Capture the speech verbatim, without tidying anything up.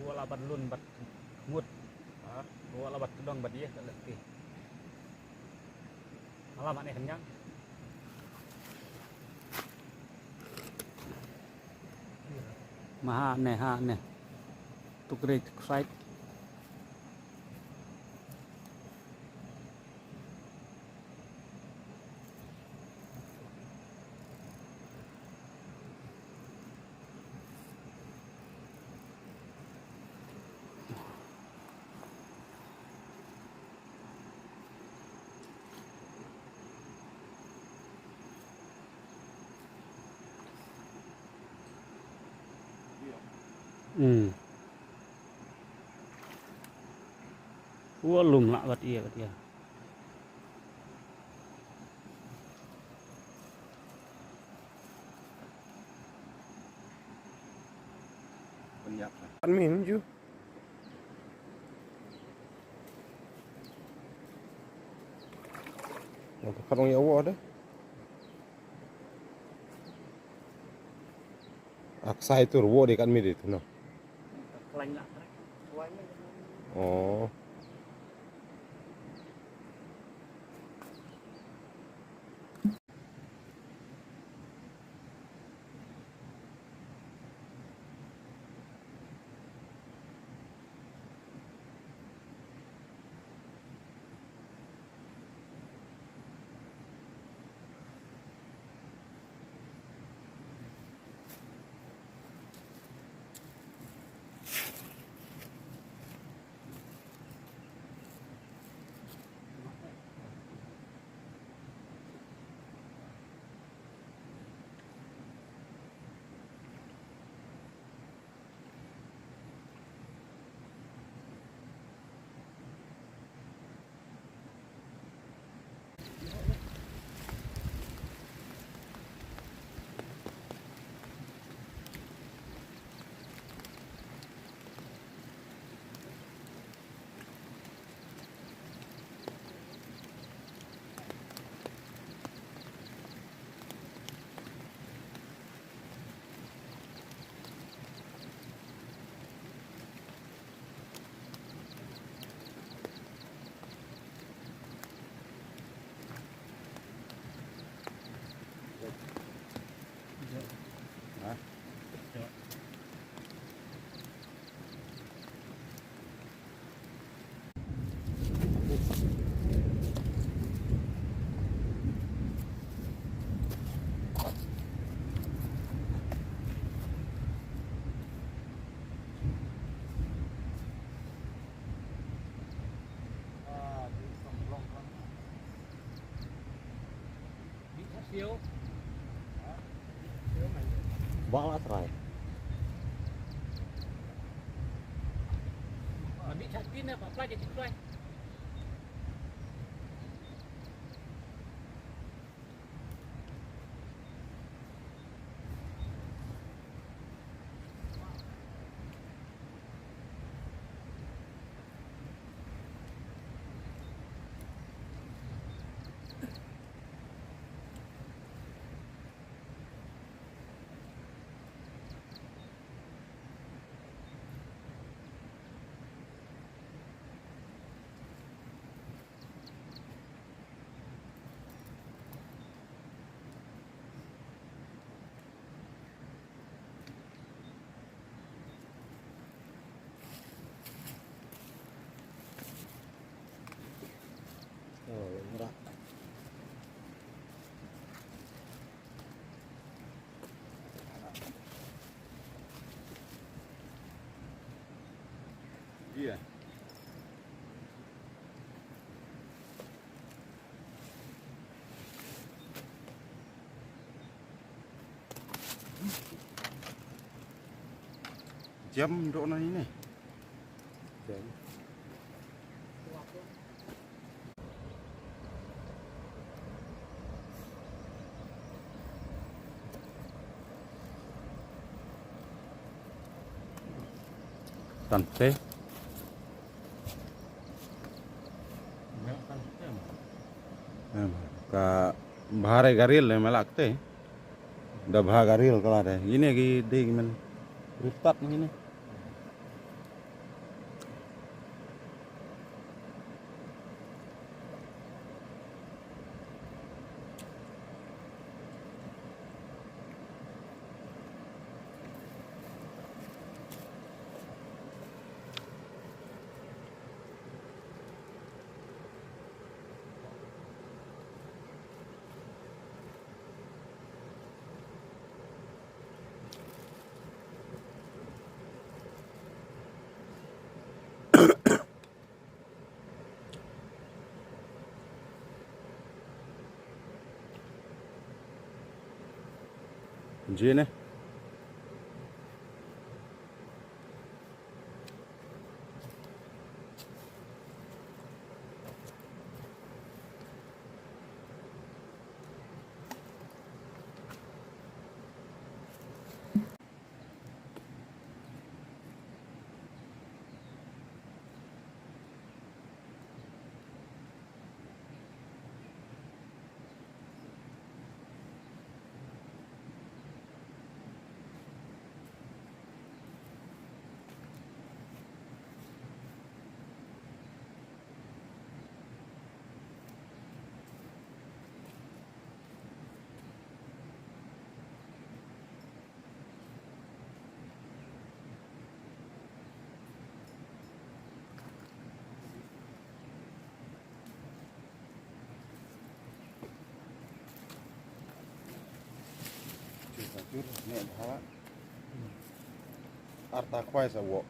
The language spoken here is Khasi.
Wala bat lun bat ngut. Wala bat kedong bat ye tak leti. Alamat ni kenyang. Maha ne ha ne. Tuk rik tuk sait. Hmm. Wa lum lah bat ia, bat ia. Kan min ju. Yang tu kadang ya wa dah. Aksai tu ruo de kan mi de tu no. Oh. Bang la trai. Jam dok na ini. Tante. Em, ka bha re garil ne melak te. Da bha garil kala de. Ini ki dei ki men. Ripat ini. Jin eh. Arta khwai sa wok.